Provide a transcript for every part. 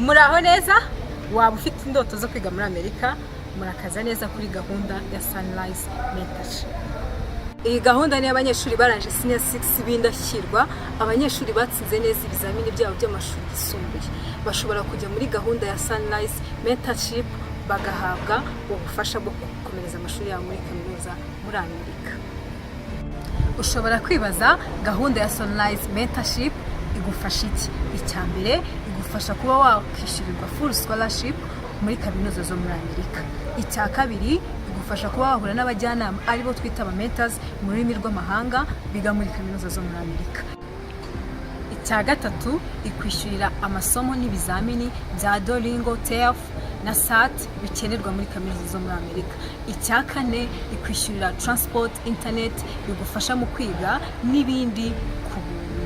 Muraho neza. Waba ufite indoto zo kwiga muri Amerika? Murakaza neza kuri gahunda ya Sunrise Mentorship. Iyi gahunda ni iy'abanyeshuri barangije senior six b'indashyikirwa, abanyeshuri batsinze neza ibizamini byabo by'amashuri yisumbuye. Bashobora kujya muri gahunda ya Sunrise Mentorship, bagahabwa ubufasha bwo gukomereza amashuri yabo muri kaminuza muri Amerika. Ushobora kwibaza, gahunda ya Sunrise Mentorship igufasha iki? Icya mbere, igufasha kuba wakwishyurirwa full scholarship muri kaminuza zo muri Amerika. Icya kabiri, igufasha kuba wahura n'abajyanama, aribo twita aba mentors mu rurimi rw'amahanga, biga muri kaminuza zo muri Amerika. Icya gatatu, ikwishyurira amasomo n'ibizamini bya Duolingo, TEF na SAT bikenerwa muri kaminuza zo muri Amerika. Icya kane, ikwishyurira transport, internet bigufasha mu kwiga n'ibindi ku buntu.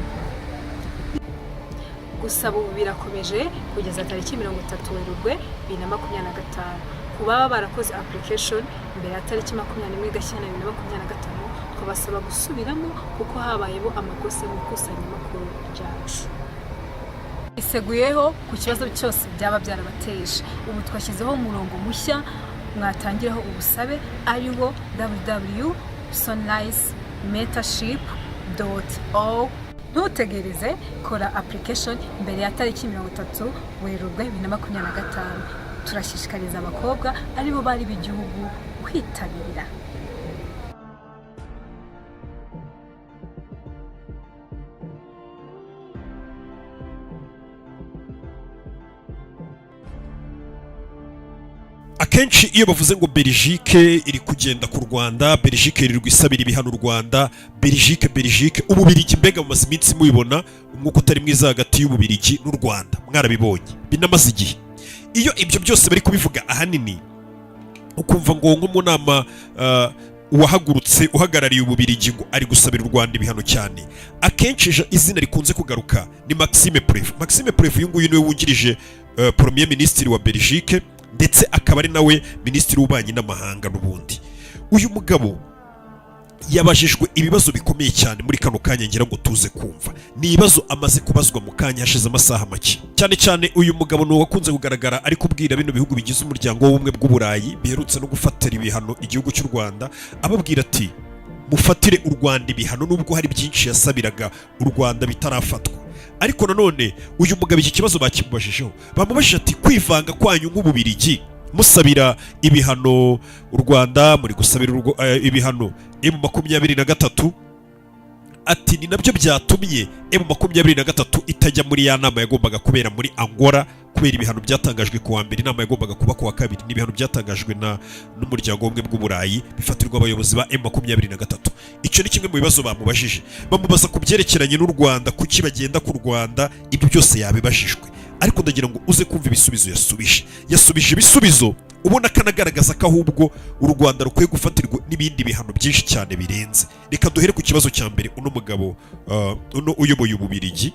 Gusaba ubu birakomeje kugeza tariki 30 Werurwe 2025. Ku baba barakoze application mbere ya tariki 21 Gashyantare 2025, twabasaba gusubiramo kuko habayemo amakosa mu ikusanyamakuru ryacu. Iseguyeho ku kibazo cyose byaba byarabateje. Ubu twashyizeho umurongo mushya mwatangiraho ubusabe, ari wo www.sunrise mentorship.org. Ntutegereze, kora application mbere ya tariki 30 Werurwe 2025. Turashishikariza abakobwa, aribo bari b'igihugu, kwitabira. Akenshi iyo bavuze ngo Belgique iri kugenda ku Rwanda, Belgique irirwa isabira ibihano u Rwanda, Belgique, Belgique, Ububirigi, mbega mumaze iminsi mubibona umwuka utari mwiza hagati y'Ububirigi n'u Rwanda, mwarabibonye binamaze igihe. Iyo ibyo byose bari kubivuga, ahanini ukumva ngo nko mu nama uwahagurutse uhagarariye Ububirigi ngo ari gusabira u Rwanda ibihano cyane, akenshi izina rikunze kugaruka ni Maxime Prévost. Maxime Prévost uyu nguyu niwe wungirije Premier Ministre wa Belgique, ndetse akaba ari nawe Minisitiri w'Ububanyi n'Amahanga n'ubundi. Uyu mugabo yabajijwe ibibazo bikomeye cyane muri kano kanya, ngira ngo tuze kumva. Ni ibibazo amaze kubazwa mu kanya hashize amasaha make. Cyane cyane uyu mugabo ni uwakunze kugaragara ari kubwira bino bihugu bigize Umuryango w'Ubumwe bw'Uburayi biherutse no gufatira ibihano igihugu cy'u Rwanda, ababwira ati: "Mufatire u Rwanda ibihano," nubwo hari byinshi yasabiraga u Rwanda bitarafatwa. Ariko nanone uyu mugabo iki kibazo bakimubajijeho, bamubajije ati: "Kwivanga kwanyu nk'Ububirigi musabira ibihano u Rwanda, muri gusabira ibihano M23," ati "ni nabyo byatumye M23 itajya muri ya nama yagombaga kubera muri Angola, kubera ibihano byatangajwe ku wa mbere. Inama yagombaga kuba ku wa kabiri. Ni ibihano byatangajwe na n'Umuryango w'Ubumwe bw'Uburayi bifatirwa abayobozi ba M23." Icyo ni kimwe mu bibazo bamubajije. Bamubaza ku byerekeranye n'u Rwanda, kuki bagenda ku Rwanda, ibyo byose yabibajijwe. Ariko ndagira ngo uze kumva ibisubizo yasubije. Yasubije ibisubizo ubona ko anagaragaza ko ahubwo u Rwanda rukwiye gufatirwa n'ibindi bihano byinshi cyane birenze. Reka duhere ku kibazo cya mbere. Uno mugabo uno uyoboye Ububirigi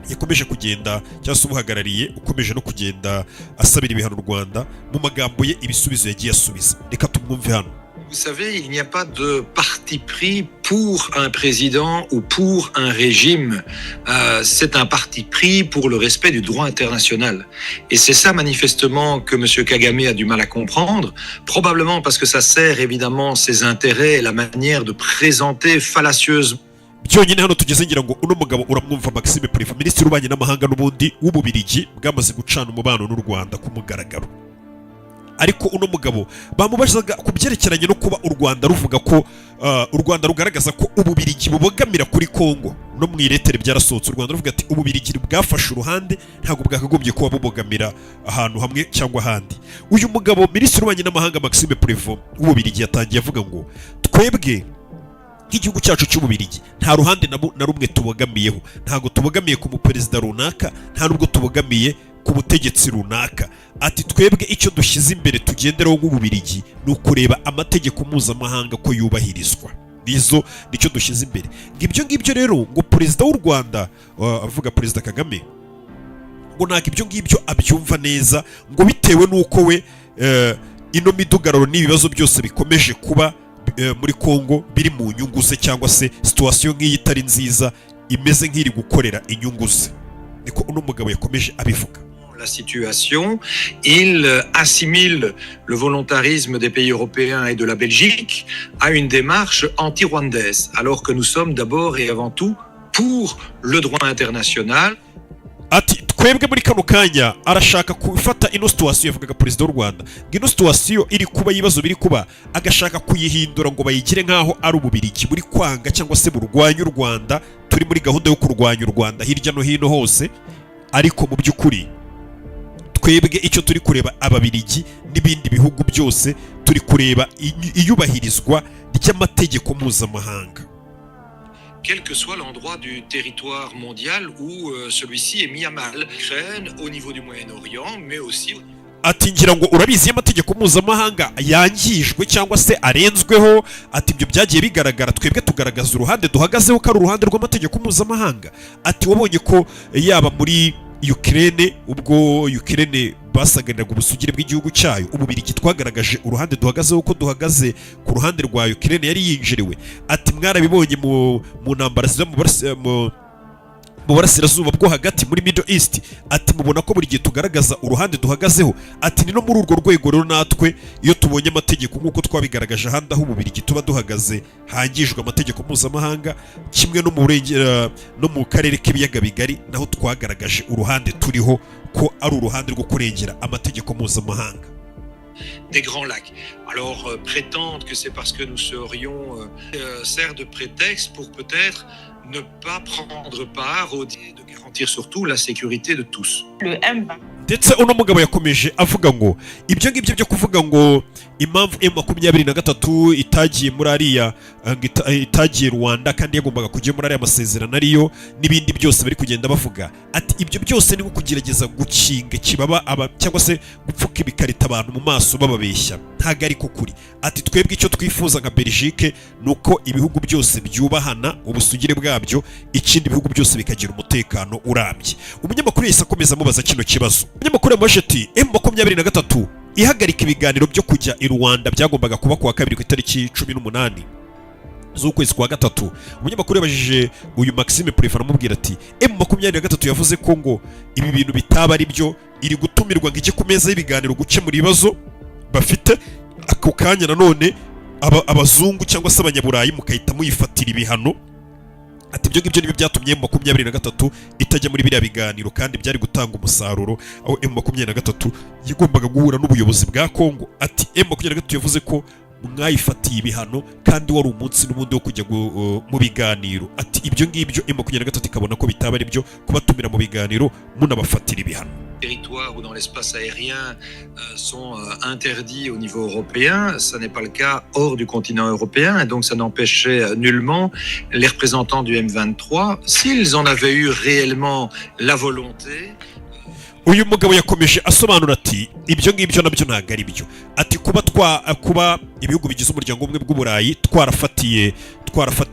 yakomeje kugenda, cyangwa se ubuhagarariye, ukomeje no kugenda asabira ibihano u Rwanda, mu magambo ye, ibisubizo yagiye asubiza, reka tumwumve hano. Vous savez, il n'y a pas de parti pris pour un président ou pour un régime. C'est un parti pris pour le respect du droit international. Et c'est ça, manifestement, que M. Kagame a du mal à comprendre, probablement parce que ça sert évidemment ses intérêts et la manière de présenter fallacieusement Byonyine hano tugeze, ngira ngo uno mugabo uramwumva, Maxime Prévost, Minisitiri w'Ububanyi n'Amahanga n'ubundi w'Ububirigi bwamaze gucana umubano n'u Rwanda ku mugaragaro. Ariko uno mugabo bamubazaga ku byerekeranye no kuba u Rwanda ruvuga ko u Rwanda rugaragaza ko Ububirigi bubogamira kuri Kongo. No mu iretere byarasohotse, u Rwanda ruvuga ati: "Ububirigi bwafashe uruhande, ntabwo bwakagombye kuba bubogamira ahantu hamwe cyangwa ahandi." Uyu mugabo Minisitiri w'Ububanyi n'Amahanga Maxime Prévost w'Ububirigi yatangiye avuga ngo: "Twebwe nk'igihugu cyacu cy'Ububirigi nta ruhande na rumwe tubogamiyeho. Ntabwo tubogamiye ku muperezida runaka, nta nubwo tubogamiye ku butegetsi runaka." Ati: "Twebwe icyo dushyize imbere tugenderaho nk'Ububirigi ni ukureba amategeko mpuzamahanga ko yubahirizwa, nizo nicyo dushyize imbere." Ngo ibyo ngibyo rero, ngo perezida w'u Rwanda, avuga Perezida Kagame, ngo ntabwo ibyo ngibyo abyumva neza, ngo bitewe n'uko we ino midugararo n'ibibazo byose bikomeje kuba muri Kongo biri mu nyungu ze, cyangwa se situation nk'iyi itari nziza imeze nk'iri gukorera inyungu ze. Niko uno mugabo yakomeje abivuga. La situation, il assimile le volontarisme des pays européens et de la Belgique à une démarche anti-rwandaise, alors que nous sommes d'abord et avant tout pour le droit international. Ati twebwe muri kano kanya arashaka gufata ino situation, yavugaga perezida w'u Rwanda, ngo ino situation iri kuba, ibibazo biri kuba, agashaka kuyihindura ngo bayigire nk'aho ari Ububirigi buri kwanga cyangwa se burwanya u Rwanda, turi muri gahunda yo kurwanya u Rwanda hirya no hino hose. Ariko mu by'ukuri twebwe icyo turi kureba, Ababirigi n'ibindi bihugu byose, turi kureba iyubahirizwa ry'amategeko mpuzamahanga. Quel que soit l'endroit du territoire mondial où celui-ci est mis à mal. Ukraine, au niveau du Moyen-Orient, mais aussi au Ati ngira ngo urabizi, iyo amategeko mpuzamahanga yangijwe cyangwa se arenzweho, ati ibyo byagiye bigaragara, twebwe tugaragaza uruhande duhagazeho ko ari uruhande rw'amategeko mpuzamahanga. Ati wabonye ko yaba muri Ukraine, ubwo Ukraine basagariraga ubusugire bw'igihugu cyayo, Ububirigi twagaragaje uruhande duhagazeho, ko duhagaze ku ruhande rwa Ukraine yari yinjiriwe. Ati mwarabibonye mu ntambara ziba mu burasirazuba bwo hagati, muri Middle East. Ati mubona ko buri gihe tugaragaza uruhande duhagazeho. Ati ni no muri urwo rwego rero natwe iyo tubonye amategeko, nk'uko twabigaragaje ahandi aho Ububirigi tuba duhagaze hangijwe amategeko mpuzamahanga, kimwe no mu burengera no mu karere k'Ibiyaga Bigari, naho twagaragaje uruhande turiho ko ari uruhande rwo kurengera amategeko mpuzamahanga. Des Grands Lacs. Alors prétendre que c'est parce que nous serions sert de prétexte pour peut-être ne pas prendre part au de garantir surtout la sécurité de tous. Le M20 Ndetse uno mugabo yakomeje avuga ngo ibyo ngibyo byo kuvuga ngo impamvu M23 itagiye muri ariya ngo itagiye Rwanda kandi yagombaga kujya muri ariya masezerano ariyo, n'ibindi byose bari kugenda bavuga, ati ibyo byose ni nko kugerageza gukinga ikibaba aba cyangwa se gupfuka ibikarita abantu mu maso bababeshya, ntabwo ariko kuri. Ati twebwe icyo twifuza nka Belgique ni uko ibihugu byose byubahana ubusugire bwabyo, ikindi ibihugu byose bikagira umutekano urambye. Umunyamakuru yahise akomeza amubaza kino kibazo. Umunyamakuru yamubajije ati M23 ihagarika ibiganiro byo kujya i Rwanda byagombaga kuba kuwa kabiri ku itariki 18 z'ukwezi kwa gatatu. Umunyamakuru yabajije uyu Maxime Prévot, aramubwira ati M23 yavuze ko ngo ibi bintu bitaba ari byo, iri gutumirwa ngo ijye ku meza y'ibiganiro gukemura ibibazo bafite ako kanya, nanone abazungu cyangwa se Abanyaburayi mukahita muyifatira ibihano. Ati ibyo ngibyo nibyo byatumye M23 itajya muri biriya biganiro kandi byari gutanga umusaruro, aho M23 yagombaga guhura n'ubuyobozi bwa Kongo. Ati M23 yavuze ko mwayifatiye ibihano kandi wari umunsi n'ubundi wo kujya mu biganiro. Ati ibyo ngibyo M23 ikabona ko bitaba ari byo kubatumira mu biganiro munabafatira ibihano. Territoire ou dans l'espace aérien sont interdits au niveau européen. Ça n'est pas le cas hors du continent européen et donc ça n'empêchait nullement les représentants du M23, s'ils en avaient eu réellement la volonté, Uyu mugabo yakomeje asobanura ati ibyo ngibyo nabyo ntabwo ari byo. Ati kuba ibihugu bigize Umuryango Ubumwe bw'Uburayi twarafatiye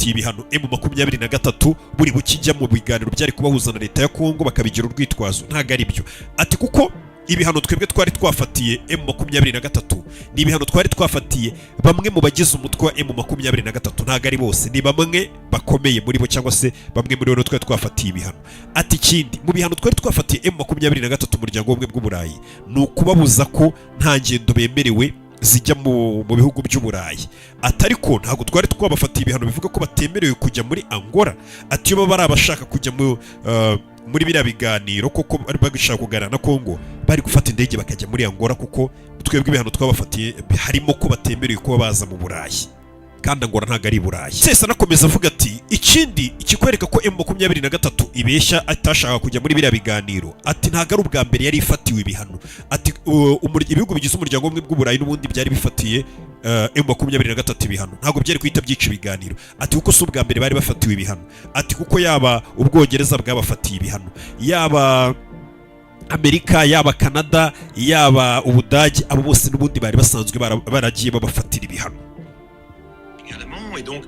ibihano M23, buri bukijya mu biganiro byari kubahuza na leta ya Kongo bakabigira urwitwazo, ntabwo ari byo. Ati kuko ibihano twebwe twari twafatiye M23 ni ibihano twari twafatiye bamwe mu bagize umutwe wa M23, ntabwo ari bose, ni bamwe bakomeye muri bo cyangwa se bamwe muri bo twari twafatiye ibihano. Ati ikindi mu bihano twari twafatiye M23, Umuryango w'Ubumwe bw'Uburayi, ni ukubabuza ko nta ngendo bemerewe zijya mu bihugu by'Uburayi. Ati ariko ntabwo twari twabafatiye ibihano bivuga ko batemerewe kujya muri Angola. Ati iyo baba ari abashaka kujya muri biriya biganiro koko, bari bashaka kuganira na Kongo, bari gufata indege bakajya muri Angola, kuko twebwe ibihano twabafatiye harimo ko batemerewe kuba baza mu Burayi, kandi Angola ntabwo ari i Burayi. Sesa anakomeza avuga ati ikindi ikikwereka ko M23 ibeshya atashaka kujya muri biriya biganiro, ati ntabwo ari ubwa mbere yari ifatiwe ibihano. Ati ibihugu bigize Umuryango w'Ubumwe bw'Uburayi n'ubundi byari bifatiye M23 ibihano, ntabwo byari guhita byica ibiganiro. Ati kuko si ubwa mbere bari bafatiwe ibihano. Ati kuko yaba Ubwongereza bwabafatiye ibihano, yaba Amerika, yaba Canada, yaba Ubudage, abo bose n'ubundi bari basanzwe baragiye babafatira ibihano. Également. Et donc,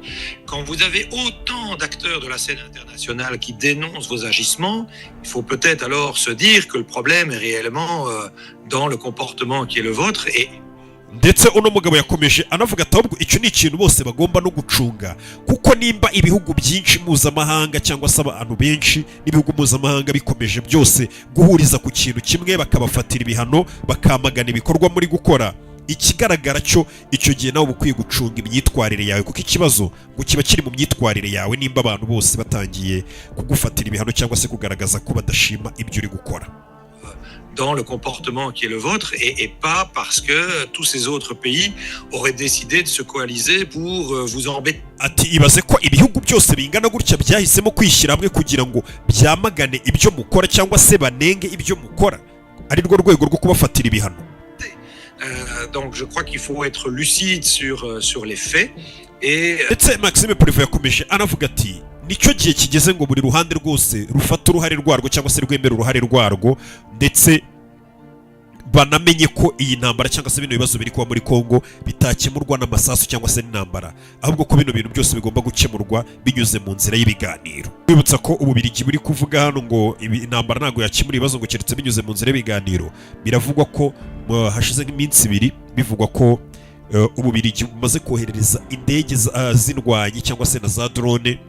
quand vous avez autant d'acteurs de la scène internationale qui dénoncent vos agissements, il faut peut-être alors se dire que le problème est réellement dans le comportement qui est le vôtre. Et Ndetse uno mugabo yakomeje anavuga ati ahubwo icyo ni ikintu bose bagomba no gucunga, kuko nimba ibihugu byinshi mpuzamahanga cyangwa se abantu benshi n'ibihugu mpuzamahanga bikomeje byose guhuriza ku kintu kimwe, bakabafatira ibihano, bakamagana ibikorwa muri gukora, ikigaragara cyo icyo gihe nawe uba ukwiye gucunga imyitwarire yawe, kuko ikibazo ngo kiba kiri mu myitwarire yawe nimba abantu bose batangiye kugufatira ibihano cyangwa se kugaragaza ko badashima ibyo uri gukora. Dans le comportement qui est le vôtre et pas parce que tous ces autres pays auraient décidé de se coaliser pour vous embêter. Ati ibaze ko ibihugu byose bingana gutya byahisemo kwishyira hamwe kugira ngo byamagane ibyo mukora cyangwa se banenge ibyo mukora, ari rwo rwego rwo kubafatira ibihano. Donc je crois qu'il faut être lucide sur les faits et Ndetse Maxime Prévost yakomeje anavuga ati nicyo gihe kigeze ngo buri ruhande rwose rufate uruhare rwarwo cyangwa se rwemere uruhare rwarwo, ndetse banamenye ko iyi ntambara cyangwa se bino bibazo biri kuba muri Congo bitakemurwa n'amasasu cyangwa se n'intambara, ahubwo ko bino bintu byose bigomba gukemurwa binyuze mu nzira y'ibiganiro. Kwibutsa ko Ububirigi buri kuvuga hano ngo intambara ntabwo yakemura ibibazo ngo keretse binyuze mu nzira y'ibiganiro. Biravugwa ko hashize nk'iminsi 2 bivugwa ko Ububirigi bumaze koherereza indege z'indwanyi cyangwa se na za drone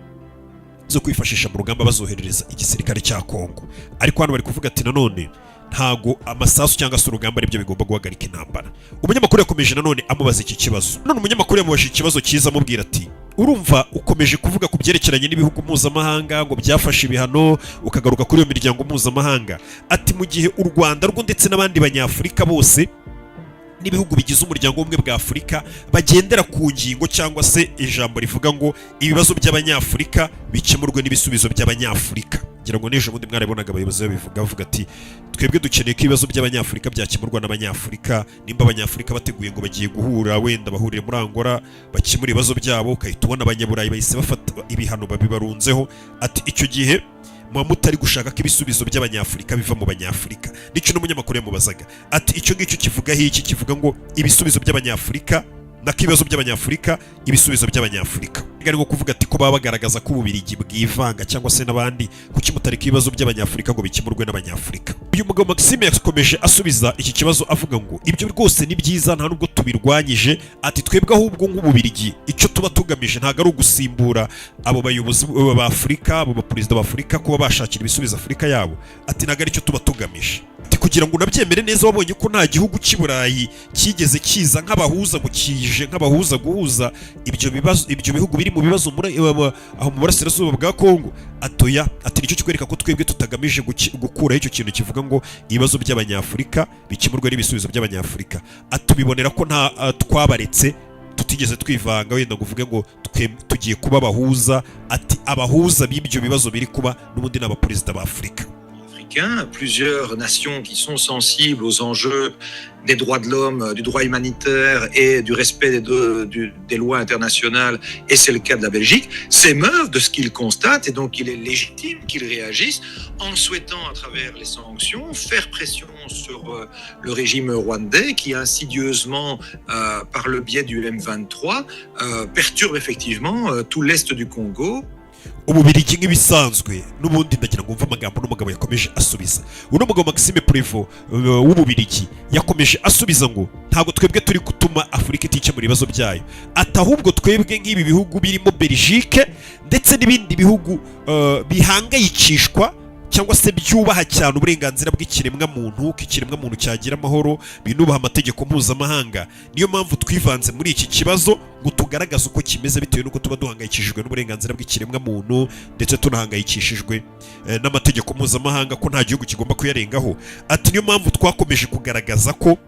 zo kwifashisha mu rugamba, bazoherereza igisirikare cya Kongo. Ariko hano bari kuvuga ati nanone ntago amasasu cyangwa se urugamba aribyo bigomba guhagarika intambara. Umunyamakuru yakomeje nanone amubaza iki kibazo. None umunyamakuru yamubajije ikibazo cyiza, amubwira ati urumva ukomeje kuvuga ku byerekeranye n'ibihugu mpuzamahanga ngo byafashe ibihano, ukagaruka kuri iyo miryango mpuzamahanga, ati mu gihe u Rwanda rwo ndetse n'abandi Banyafurika bose n'ibihugu bigize Umuryango w'Ubumwe bwa Afurika bagendera ku ngingo cyangwa se ijambo rivuga ngo ibibazo by'Abanyafurika bikemurwe n'ibisubizo by'Abanyafurika. Ngira ngo n'ejo bundi mwarabonaga abayobozi babivuga, bavuga ati twebwe dukeneye ko ibibazo by'Abanyafurika byakemurwa n'Abanyafurika. Nimba Abanyafurika bateguye ngo bagiye guhura, wenda bahuriye muri Angola, bakemura ibibazo byabo, ukahita ubona Abanyaburayi bahise bafata ibihano babibarunzeho, ati icyo gihe muba mutari gushaka ko ibisubizo by'Abanyafurika biva mu Banyafurika. Nicyo n'umunyamakuru yamubazaga, ati icyo ngicyo kivugaho iki, kivuga ngo ibisubizo by'Abanyafurika nako ibibazo by'Abanyafurika, ibisubizo by'Abanyafurika? Ari nko kuvuga ati ko baba bagaragaza ko Ububirigi bwivanga cyangwa se n'abandi, kuki mutareka ibibazo by'Abanyafurika ngo bikemurwe n'Abanyafurika? Uyu mugabo Maxime yakomeje asubiza iki kibazo avuga ngo ibyo rwose ni byiza, nta nubwo tubirwanyije. Ati twebwe ahubwo nk'Ububirigi icyo tuba tugamije ntabwo ari ugusimbura abo bayobozi ba Afurika, abo baperezida ba Afurika, kuba bashakira ibisubizo Afurika yabo. Ati ntabwo aricyo tuba tugamije. Ati kugira ngo unabyemere neza, wabonye ko nta gihugu cy'i Burayi cyigeze kiza nk'abahuza, ngo kije nk'abahuza guhuza ibyo bibazo, ibyo bihugu biri mu bibazo muri aho mu burasirazuba bwa Kongo. Atoya, ati nicyo kikwereka ko twebwe tutagamije gukuraho icyo kintu kivuga ngo ibibazo by'Abanyafurika bikemurwe n'ibisubizo by'Abanyafurika. Atubibonera ko nta twabaretse, tutigeze twivanga wenda ngo uvuge ngo twe tugiye kuba abahuza. Ati abahuza b'ibyo bibazo biri kuba n'ubundi ni abaperezida ba Afurika. Africains, plusieurs nations qui sont sensibles aux enjeux des droits de l'homme, du droit humanitaire et du respect des lois internationales, et c'est le cas de la Belgique, s'émeuvent de ce qu'ils constatent, et donc il est légitime qu'ils réagissent en souhaitant, à travers les sanctions, faire pression sur le régime rwandais qui insidieusement, par le biais du M23, perturbe effectivement tout l'est du Congo. Ububirigi nk'ibisanzwe n'ubundi, ndagira ngo wumve amagambo n'umugabo yakomeje asubiza. Uno mugabo Maxime Prévost w'Ububirigi yakomeje asubiza ngo ntabwo twebwe turi gutuma Afurika itikemura ibibazo byayo, ati ahubwo twebwe nk'ibi bihugu birimo Belgique ndetse n'ibindi bihugu bihangayikishwa cyangwa se byubaha cyane uburenganzira bw'ikiremwamuntu, ko ikiremwamuntu cyagira amahoro, binubaha amategeko mpuzamahanga, niyo mpamvu twivanze muri iki kibazo ngo tugaragaze uko kimeze, bitewe n'uko tuba duhangayikishijwe n'uburenganzira bw'ikiremwamuntu, ndetse tunahangayikishijwe n'amategeko mpuzamahanga, ko nta gihugu kigomba kuyarengaho. Ati niyo mpamvu twakomeje kugaragaza ko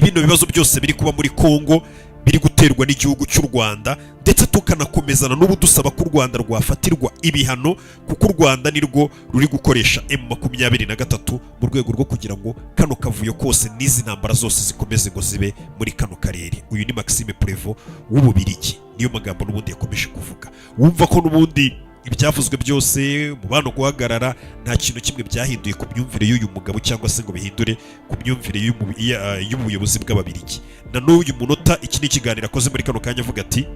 bino bibazo byose biri kuba muri Kongo biri guterwa n'igihugu cy'u Rwanda, ndetse tukanakomezana n'ubu dusaba ko u Rwanda rwafatirwa ibihano, kuko u Rwanda nirwo ruri gukoresha M23 mu rwego rwo kugira ngo kano kavuyo kose n'izi ntambara zose zikomeze ngo zibe muri kano karere. Uyu ni Maxime Prévost w'Ububirigi, niyo magambo n'ubundi yakomeje kuvuga. Wumva ko n'ubundi ibyavuzwe byose, umubano guhagarara, nta kintu kimwe byahinduye ku myumvire y'uyu mugabo cyangwa se ngo bihindure ku myumvire y'ubuyobozi bw'Ababirigi. Na n'uyu munota, iki ni ikiganiro akoze muri kano kanya, avuga ati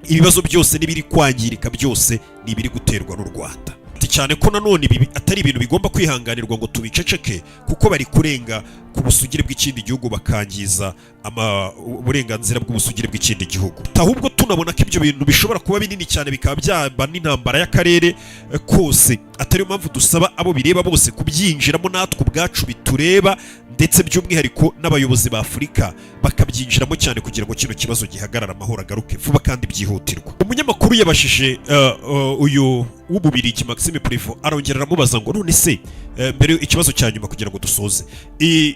ibibazo byose n'ibiri kwangirika byose ni ibiri guterwa n'u Rwanda. Cyane ko nanone ibi atari ibintu bigomba kwihanganirwa ngo tubiceceke, kuko bari kurenga ku busugire bw'ikindi gihugu, bakangiza uburenganzira bw'ubusugire bw'ikindi gihugu. Ahubwo tunabona ko ibyo bintu bishobora kuba binini cyane, bikaba byaba n'intambara y'akarere kose, atariyo mpamvu dusaba abo bireba bose kubyinjiramo, natwe ubwacu bitureba, ndetse by'umwihariko n'abayobozi ba Afurika bakabyinjiramo cyane kugira ngo kino kibazo gihagarare, amahoro agaruke vuba kandi byihutirwa. Umunyamakuru yabashije uyu w'Ububirigi Maxime Prévost, arongera aramubaza ngo: "None se mbere ikibazo cya nyuma kugira ngo dusoze,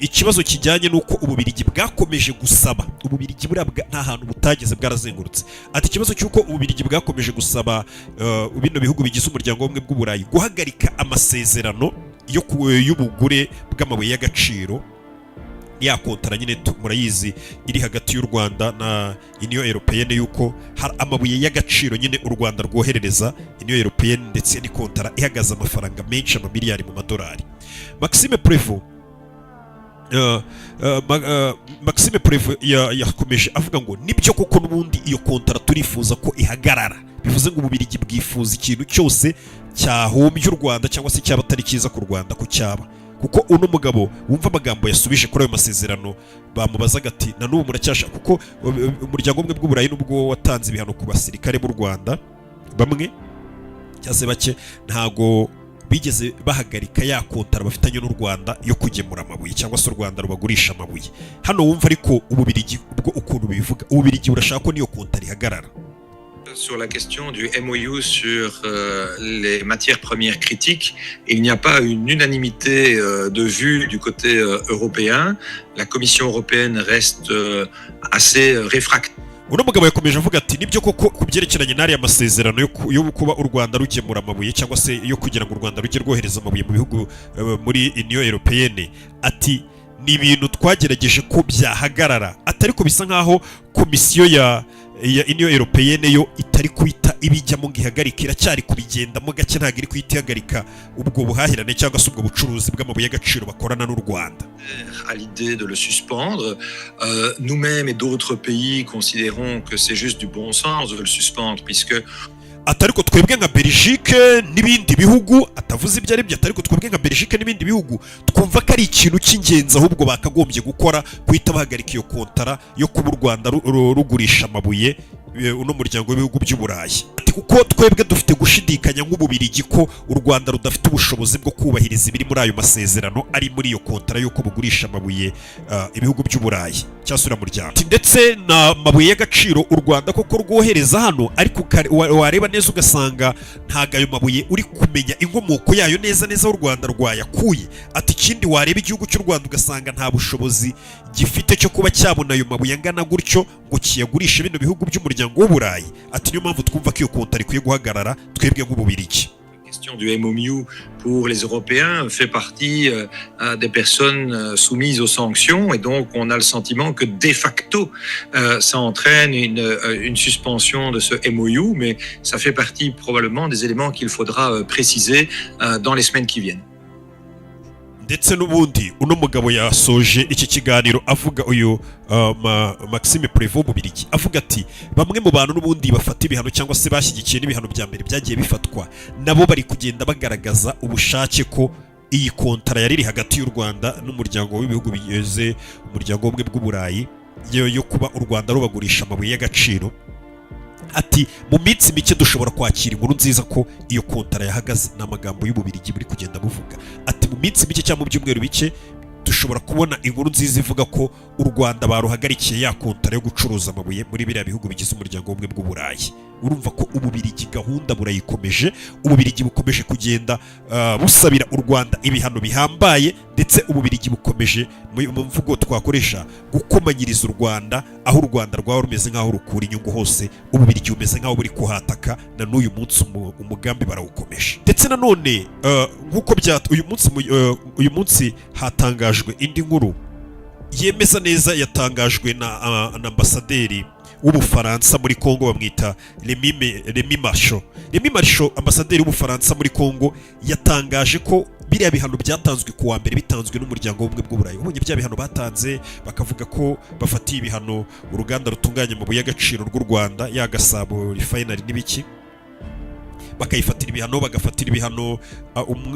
ikibazo kijyanye n'uko Ububirigi bwakomeje gusaba, Ububirigi buriya nta hantu butageze, bwarazengurutse." Ati: "Ikibazo cy'uko Ububirigi bwakomeje gusaba bino bihugu bigize Umuryango w'Ubumwe bw'Uburayi guhagarika amasezerano y'ubugure bw'amabuye y'agaciro, ya kontara nyine murayizi iri hagati y'u Rwanda na Union Européenne, yuko hari amabuye y'agaciro nyine u Rwanda rwoherereza Union Européenne, ndetse ni kontara ihagaze amafaranga menshi, amamiliyari mu madolari." Maxime Prévost yakomeje avuga ngo: "Nibyo koko, n'ubundi iyo kontara turifuza ko ihagarara." Bivuze ngo Ububirigi bwifuza ikintu cyose cyahombya u Rwanda cyangwa se cyaba atari cyiza ku Rwanda ko cyaba, kuko uno mugabo wumva amagambo yasubije kuri ayo masezerano, bamubazaga ati: "Na n'ubu muracyashaka?" Kuko Umuryango w'Ubumwe bw'Uburayi nubwo watanze ibihano ku basirikare b'u Rwanda bamwe cyangwa se bake, ntago bigeze bahagarika ya kontara bafitanye n'u Rwanda yo kugemura amabuye, cyangwa se u Rwanda rubagurisha amabuye. Hano wumva ariko Ububirigi ubwo ukuntu bivuga, Ububirigi burashaka ko n'iyo kontara ihagarara. Sur la question du MOU sur les matières premières critiques, il n'y a pas une unanimité de vues du côté européen. La Commission européenne reste assez réfractaire Uno mugabo yakomeje avuga ati: "Nibyo koko, ku byerekeranye n'ariya masezerano yo kuba u Rwanda rugemura amabuye, cyangwa se yo kugira ngo u Rwanda rujye rwohereza amabuye mu bihugu muri Union Européenne," ati "ni ibintu twagerageje ko byahagarara," ati "ariko bisa nkaho komisiyo ya Union Européenne yo itari kuhita ibijyamo ngo ihagarike, iracyari kubigendamo gake, ntabwo iri kuhita ihagarika ubwo buhahirane cyangwa se ubwo bucuruzi bw'amabuye y'agaciro bakorana n'u Rwanda." à l'idée de le suspendre. Nous-mêmes et d'autres pays considérons que c'est juste du bon sens de le suspendre, puisque Ati: "Ariko twebwe nka Belgique n'ibindi bihugu," atavuze ibyo ari byo, ati "ariko twebwe nka Belgique n'ibindi bihugu twumva ko ari ikintu cy'ingenzi ahubwo bakagombye gukora, guhita bahagarika iyo kontara yo kuba u Rwanda rugurisha amabuye uno muryango w'ibihugu by'Uburayi." Ati: "Kuko twebwe dufite gushidikanya nk'Ububirigi ko u Rwanda rudafite ubushobozi bwo kubahiriza ibiri muri ayo masezerano ari muri iyo kontara y'uko bugurisha amabuye ibihugu by'Uburayi cyangwa se uriya muryango." Ati: "Ndetse na mabuye y'agaciro u Rwanda koko rwohereza hano, ariko wareba neza ugasanga ntabwo ayo mabuye uri kumenya inkomoko yayo neza neza aho u Rwanda rwayakuye." Ati: "Ikindi, wareba igihugu cy'u Rwanda ugasanga nta bushobozi gifite cyo kuba cyabona ayo mabuye angana gutyo ngo kiyagurishe bino bihugu by'Umuryango w'Uburayi." Ati: "Niyo mpamvu twumva ko iyo kontara ikwiye guhagarara, twebwe nk'Ububirigi." La question du MOU pour les Européens fait partie des personnes soumises aux sanctions et donc on a le sentiment que de facto ça entraîne une suspension de ce MOU, mais ça fait partie probablement des éléments qu'il faudra préciser dans les semaines qui viennent. Ndetse n'ubundi uno mugabo yasoje iki kiganiro avuga, uyu Maxime Prévost w'Umubirigi, avuga ati: "Bamwe mu bantu n'ubundi bafata ibihano cyangwa se bashyigikiye n'ibihano bya mbere byagiye bifatwa, nabo bari kugenda bagaragaza ubushake ko iyi kontara yari iri hagati y'u Rwanda n'umuryango w'ibihugu bigize Umuryango w'Ubumwe bw'Uburayi yo kuba u Rwanda rubagurisha amabuye y'agaciro," ati "mu minsi mike dushobora kwakira inkuru nziza ko iyo kontara yahagaze." Ni amagambo y'Ububirigi buri kugenda buvuga, ati: "Mu minsi mike cyangwa mu byumweru bike dushobora kubona inkuru nziza ivuga ko u Rwanda baruhagarikiye ya kontara yo gucuruza amabuye muri biriya bihugu bigize Umuryango w'Ubumwe bw'Uburayi." Urumva ko Ububirigi gahunda burayikomeje. Ububirigi bukomeje kugenda busabira u Rwanda ibihano bihambaye, ndetse Ububirigi bukomeje, mu mvugo twakoresha, gukomanyiriza u Rwanda aho u Rwanda rwaba rumeze nk'aho rukura inyungu hose. Ububirigi bumeze nk'aho buri kuhataka na n'uyu munsi, umugambi barawukomeje. Ndetse nanone nk'uko bya uyu munsi uyu munsi hatangajwe indi nkuru yemeza neza, yatangajwe na ambasaderi w'Ubufaransa muri Kongo, bamwita Remy Marchand. Remy Marchand, ambasaderi w'Ubufaransa muri Kongo, yatangaje ko biriya bihano byatanzwe ku wa mbere, bitanzwe n'Umuryango w'Ubumwe bw'Uburayi. Ubonye bya bihano batanze, bakavuga ko bafatiye ibihano uruganda rutunganya amabuye y'agaciro rw'u Rwanda, ya Gasabo Refinery n'ibiki. Bakayifatira ibihano, bagafatira ibihano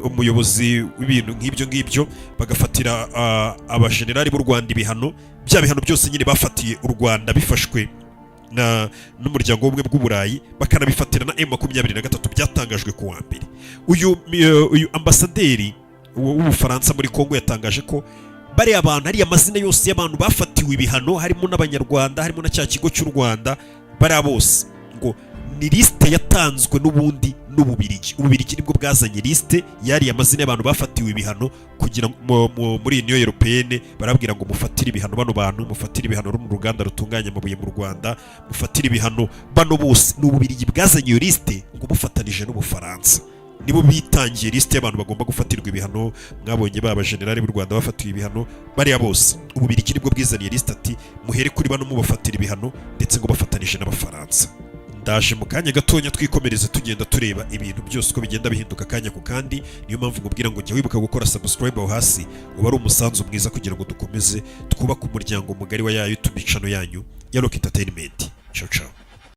umuyobozi w'ibintu nk'ibyo ngibyo, bagafatira abajenerali b'u Rwanda ibihano. Bya bihano byose nyine bafatiye u Rwanda bifashwe na n'umuryango w'ubumwe bw'Uburayi, bakanabifatira na M23, byatangajwe ku wa mbere. Uyu ambasaderi w'Ubufaransa muri Kongo yatangaje ko bariya bantu, ariya mazina yose y'abantu bafatiwe ibihano, harimo n'Abanyarwanda, harimo na cya kigo cy'u Rwanda, bariya bose ngo ni lisite yatanzwe n'ubundi n'Ububirigi. Ububirigi nibwo bwazanye lisite yariya mazina y'abantu bafatiwe ibihano kugira ngo muri Union Européenne barabwira ngo mufatire ibihano bano bantu, mufatire ibihano runo ruganda rutunganya amabuye mu Rwanda, mufatire ibihano bano bose. Ni Ububirigi bwazanye iyo lisite ngo bufatanije n'Ubufaransa, nibo bitangiye lisite y'abantu bagomba gufatirwa ibihano. Mwabonye ba bajenerali b'u Rwanda bafatiwe ibihano, bariya bose Ububirigi nibwo bwizaniye lisite, ati muhere kuri bano mubafatira ibihano, ndetse ngo bafatanije n'Abafaransa. Ndaje mu kanya gatonya twikomereze, tugenda tureba ibintu byose uko bigenda bihinduka akanya ku kandi. Niyo mpamvu nkubwira ngo jya wibuka gukora subscribe aho hasi, uba ari umusanzu mwiza kugira ngo dukomeze twubake umuryango mugari wa ya YouTube channel yanyu ya Rock Entertainment. Ciao ciao.